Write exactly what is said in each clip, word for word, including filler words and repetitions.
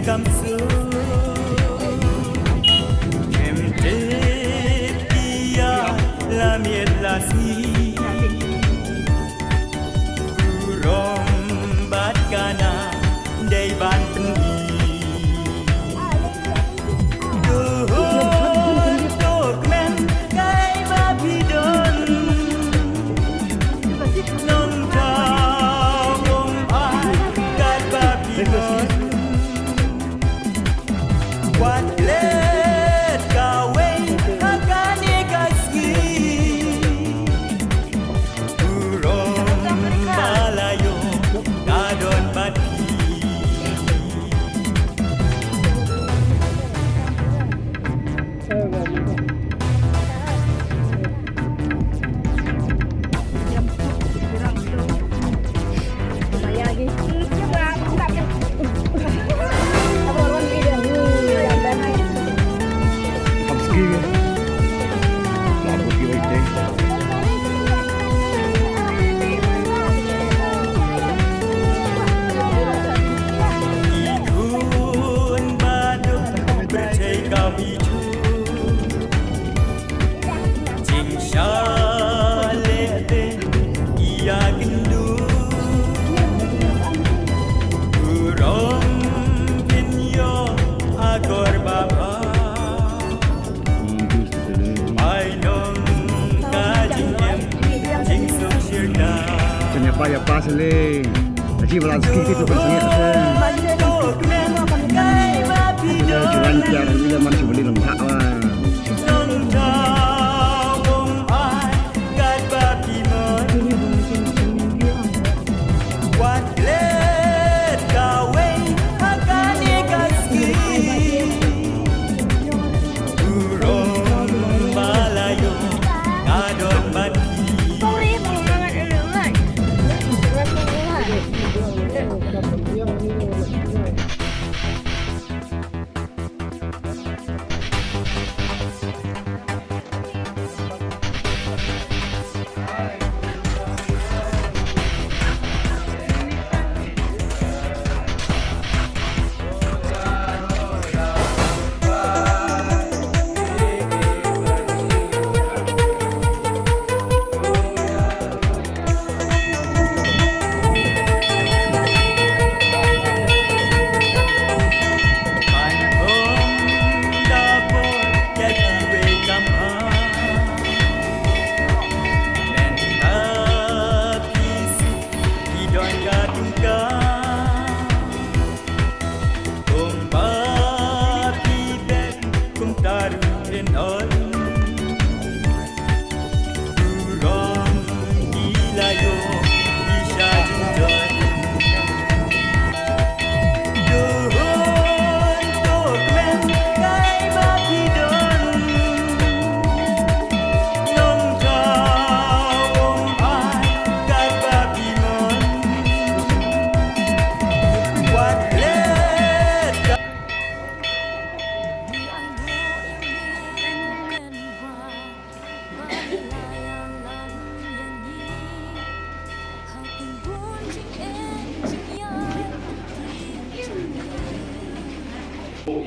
Kam suk, em tip ïa la miet la sngi. Burom bad kana dei ban pyni. Duh to kmen kai ba phi don. Nongthaw um ai kat ba phi don. Wat klet kawei ha kane ka sngi. Burom ba la ïoh ka don bad phi. Jingshah leh te ïa kynduh. Burom kin ïoh akor babha. Ai nong ka jingem jingsuk shirta. Kanya pa ya pa seling. Aji balan ski ti tu kan sengit se. Aji balan tiar bila man si beli lembak wa.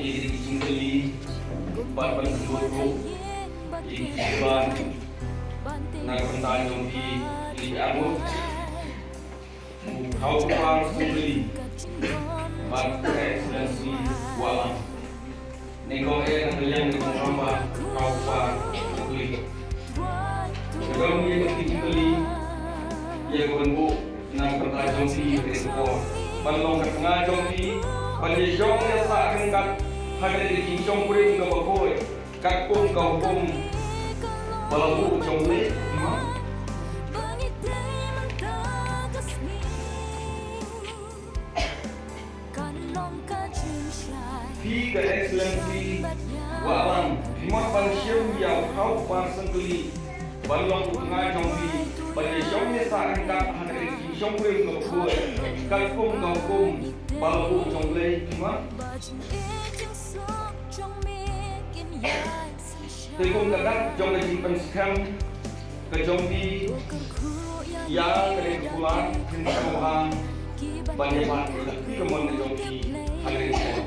Ïa ki jingkylli bad ban kynduh ruh ïa ki jingkylli na ka bynta jong ki, ki arngut. U Khawpar Sengkeli bad Her Excellency Wahlang. Nyngkong eh na ka liang jong u rangbah Khawpar Sengkeli. Ka don ïa ka jingkylli ïa ka ban buh na ka bynta jong phi ha kane ka por ban long ka tnga jong phi ban ïa shong ïa sah ryngkat ha kane ka jingshongkurim kaba khuid. Katkum ka hukum ba la buh jong U Blei. Phi ka Excellency Wahlang, phi mut ban shim ïa u Khawpar Sengkeli ban long u tnga jong phi ban ïa shong ïa sah ryngkat ha ka jingshongkurim kaba khuid katkum ka hukum ba la buh jong U Blei, phi mut. Te kum ka dak jong ka jingpynskhem ka jong phi ïa kane ka kular, phin sngewbha ban ïa bat ïa ka mon ka jong phi ha kane ka por.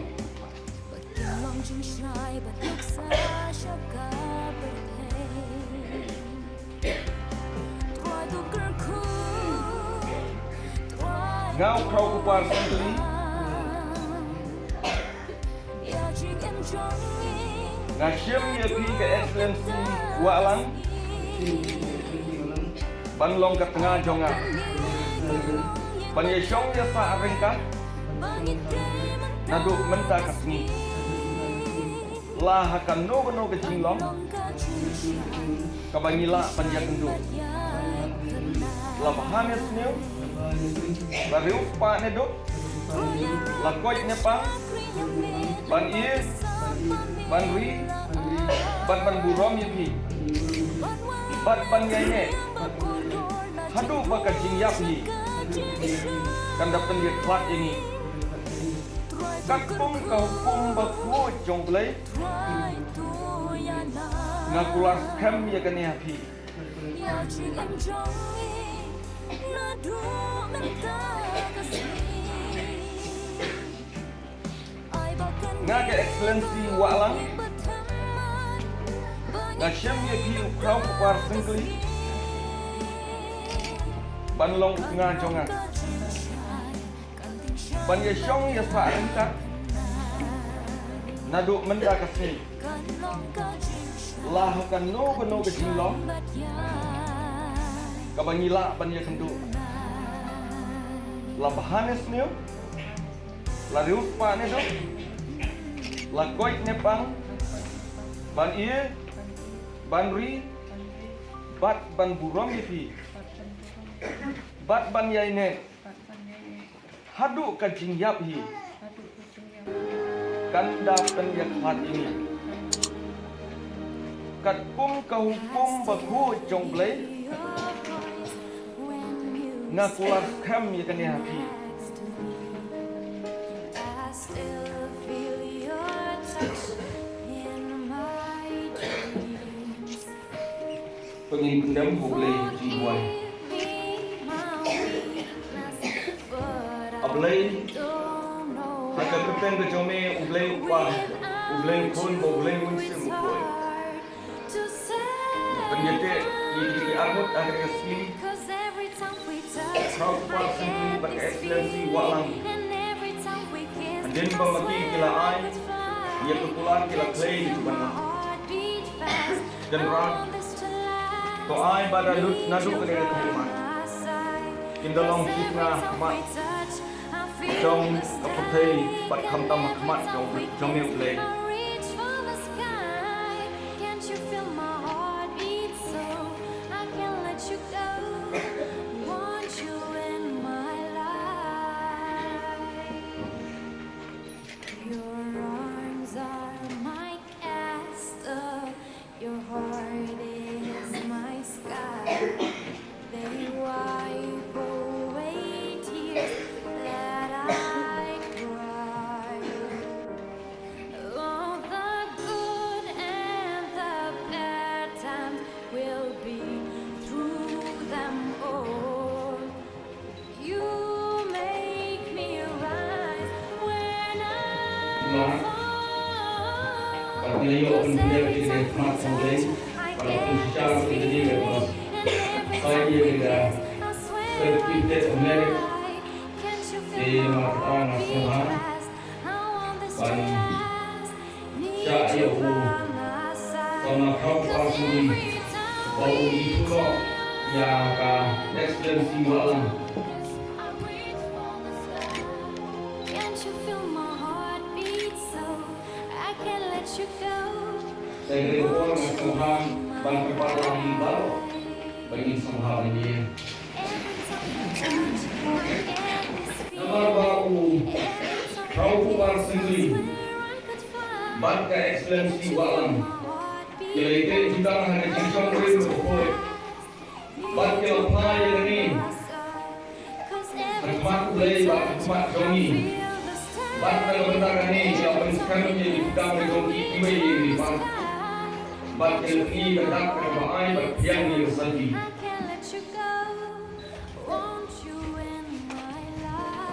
Nga u Khraw Kupar Syngkli. Nga shim ïa phi ka Excellency Wahlang ban long ka tnga jong nga, ban ïashong ïasah ryngkat naduh mynta ka sngi. La ha kano kano ka jinglong kaba ngi lah ban ïakynduh. La bha ne sniew, la riewspah ne duk, la koit ne pang, ban ïeit, ban ri, bad ban burom ïa phi, bad ban ïaineh haduh ba ka jingïap hi kan da pynïakhlad ïa ngi. Katkum ka hukum bakhuid jong U Blei, nga kular skhem ïa kane ha phi. Nga ka Excellency Wahlang, nga shim ïa phi u Khraw Kupar Syngkli ban long u tnga jong nga, ban ïashong ïasah ryngkat naduh mynta ka sngi. La ha kano kano ka jinglong kaba ngi lah ban ïakynduh. La bha ne sniew, la riewspah ne duk, la koit ne pang, ban ïeit, ban ri, bad ban burom ïa phi, bad ban ïaineh haduh ka jingïap hi kan da pynïakhlad ïa ngi. Katkum ka hukum bakhuid jong U Blei, nga kular skhem ïa kane ha phi. To ngin pyndem ha U Blei jingduwai. A Blei, ha ka kyrteng ka jong me U Blei u Kpa, U Blei u Khun bad U Blei u Mynsiem Bakhuid. Pynïateh ïa ki arngut ha ka sngi. Khraw Kupar Syngkli bad ka Excellency Wahlang. Hadien ba ma ki ki la ai ïa ka kular ki la khlei ïa ka ban. Kynrad, to ai ba da lut naduh kane ka khlieh mat kin da long ki tnga ha khmat jong ka pyrthei bad khamtam ha khmat jong, jong me U Blei. Your arms are my castle, your heart is my sky. They wipe away tears that I cry. All the good and the bad times will be through them all. You make me rise when I fall. Bad nga ïoh ban pynïap ïa kane ka khmat jong U Blei, bad nga pynshisha ïa kane ka khmat. Sa ïa kane ka certificate of merit. Te namar kata nga sngewbha ban shah ïa u Samla Khraw Kupar Syngkli ba un ïathuh noh ïa ka Excellency Wahlang. Sa ïa kane ka por nga sngewbha ban kyrpad ïa phi baroh ba ngin sngewbha ban ïeng. Namar ba u Khraw Kupar Syngkli bad ka Excellency Wahlang ki la ïateh jutang ha ka jingshongrim bakhuid bad ki la phai ïa kane ha khmat U Blei bad ha khmat jong ngi. Bad na ka bynta kane ki la pynskhem ïa ki jutang jong ki kiwei ïa ki bad bad ki la pyni ka dak kaba ai bad pdiang ïa ka santi. Won't you in my life?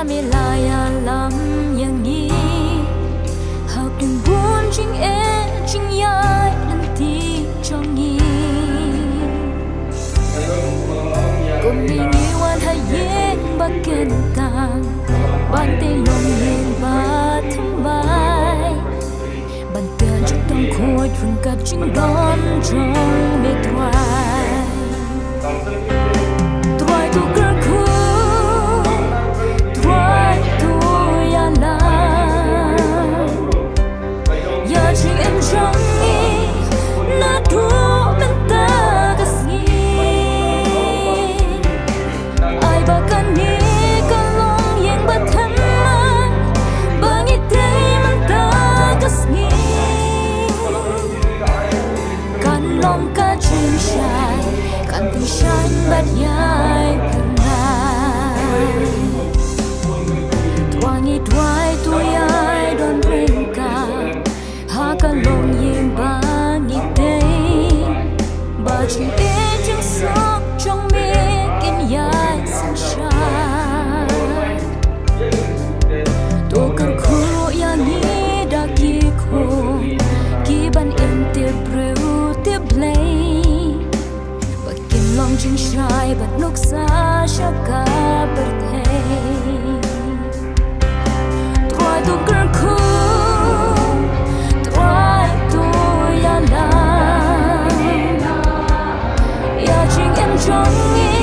Me la ïalam ïa ngi ha ki bun jingeh jingïaid lynti jong ngi. Kumne ngi wan ha ïing ba kyntang ban tei longïing ba thymmai, ban tei jingtong khuid ryngkat jingdon jong me Trai. Trai to kyrkhu, Trai to ïalam ïa jingim jong ngi naduh mynta ka sngi. Ai ba kane ka long ïing ba thymmai ba ngi tei mynta ka sngi. Kan long ka jingshai, kan tyngshaiñ bad ïai phyrnai. Trai ngi duwai to ïai don ryngkat ha ka longïing ba ngi tei, ba jingïeit jingsuk jong me kin ïai synshar. To kyrkhu ïa ngi da ki khun kiban im tip briew tip Blei, ba kin long jingshai bad nuksa sha ka pyrthei. Trai to kyrkhu, Trai to ïalam ïa jingim jong ngi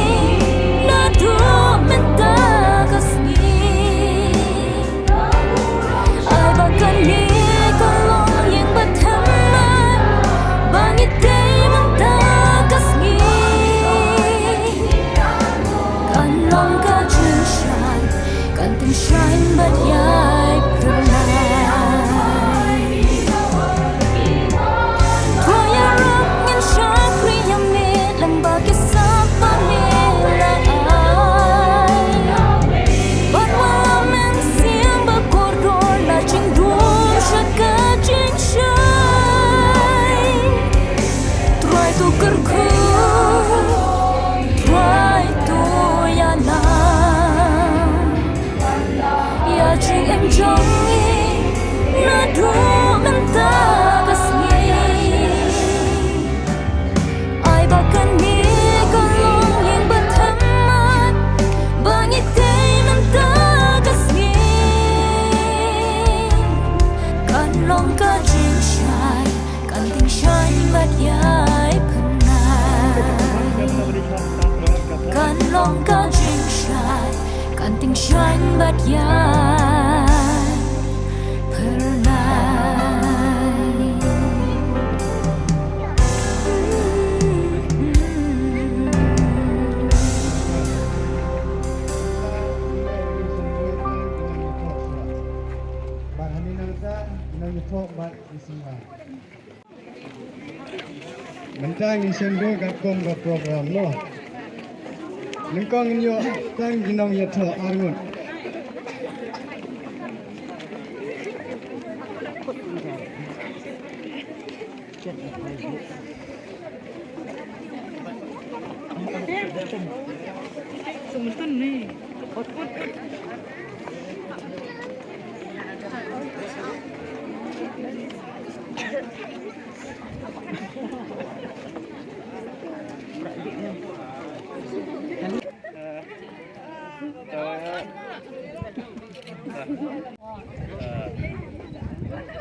naduh mynta ka sngi. Ai ba kane ka long ïing ba thymmai ba ngi tei mynta ka sngi. Kan long ka jingshai, kan tyngshaiñ bad ïai phyrnai. To ïarap ngin shakri ïa me lyngba ki sap ba me la ai. Ban wallam Mynsiem Bakordor na jingdum sha ka jingshai. Trai to kyrkhu, Trai to ïalam ïa jingim jong ngi naduh mynta ka sngi. Ai ba kane ka long ïing ba thymmai ba ngi tei mynta ka sngi. Kan long ka jingshai, kan tyngshaiñ bad ïai phyrnai. Kan long ka jingshai, kan tyngshaiñ bad ïai phyrnai. Bad hangne nangta nang ïathoh bad i sngewbha. Mynta ngin sngewbha katkum ka program mo. Nyngkong ngin ïoh tang ki nongïathoh arngut.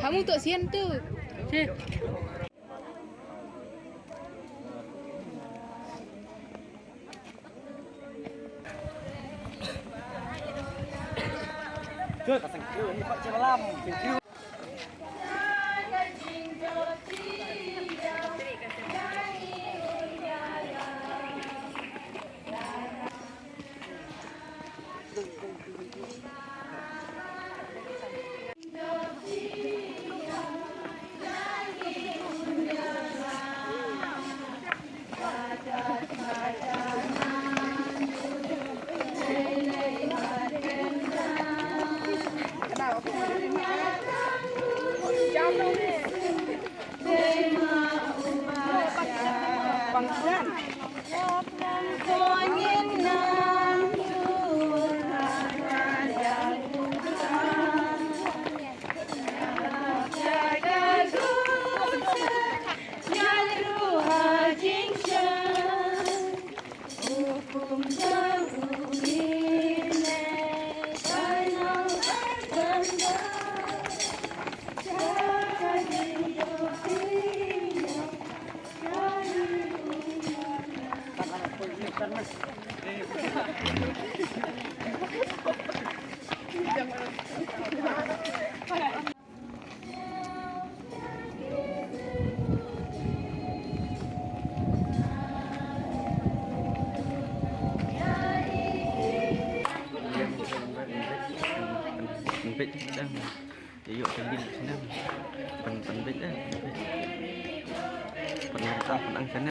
Hamu tu sian tu. Ïa ïoh ka bil snem. Pyn pynbit eh. Pynbit. Pynbit ah pynang snem.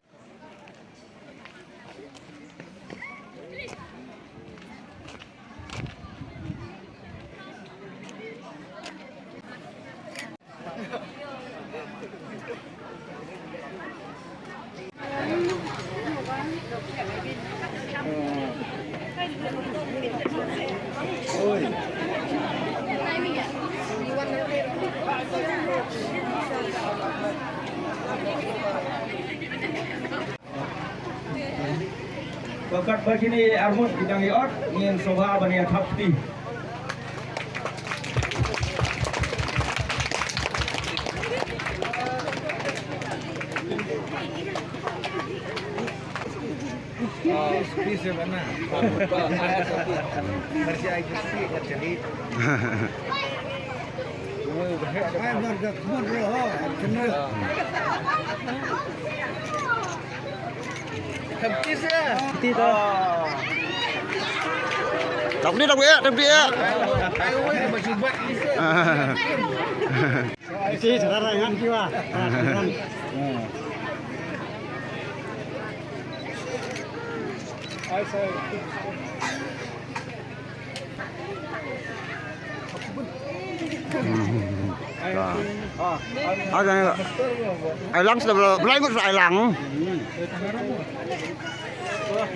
Ba katba kine arngut ki dang ïa ot, ngin sngewbha ban ïa thap kti. Oh, kti se bana. Bersih aja kti, nggak jadi. Ai, marga kmut ro, ho, kena. Kti to. Tap ni, tap ni, tap ni. Ai, wei, masih bat ni. Kti, sekarang kan, kiwa. Ai, saya. Ai lang sa, Blai ngut sa ai lang.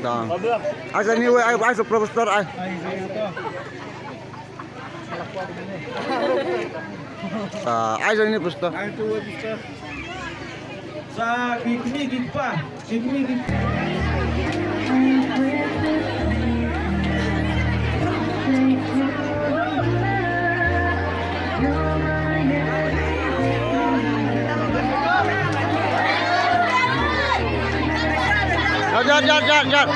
Da. Ai sa ni wei, ai, ai sa professor ai. Ai sa ni professor. Sa ki kmie ki kpa, ki kmie ki kpa. Jat, jat, jat, jat.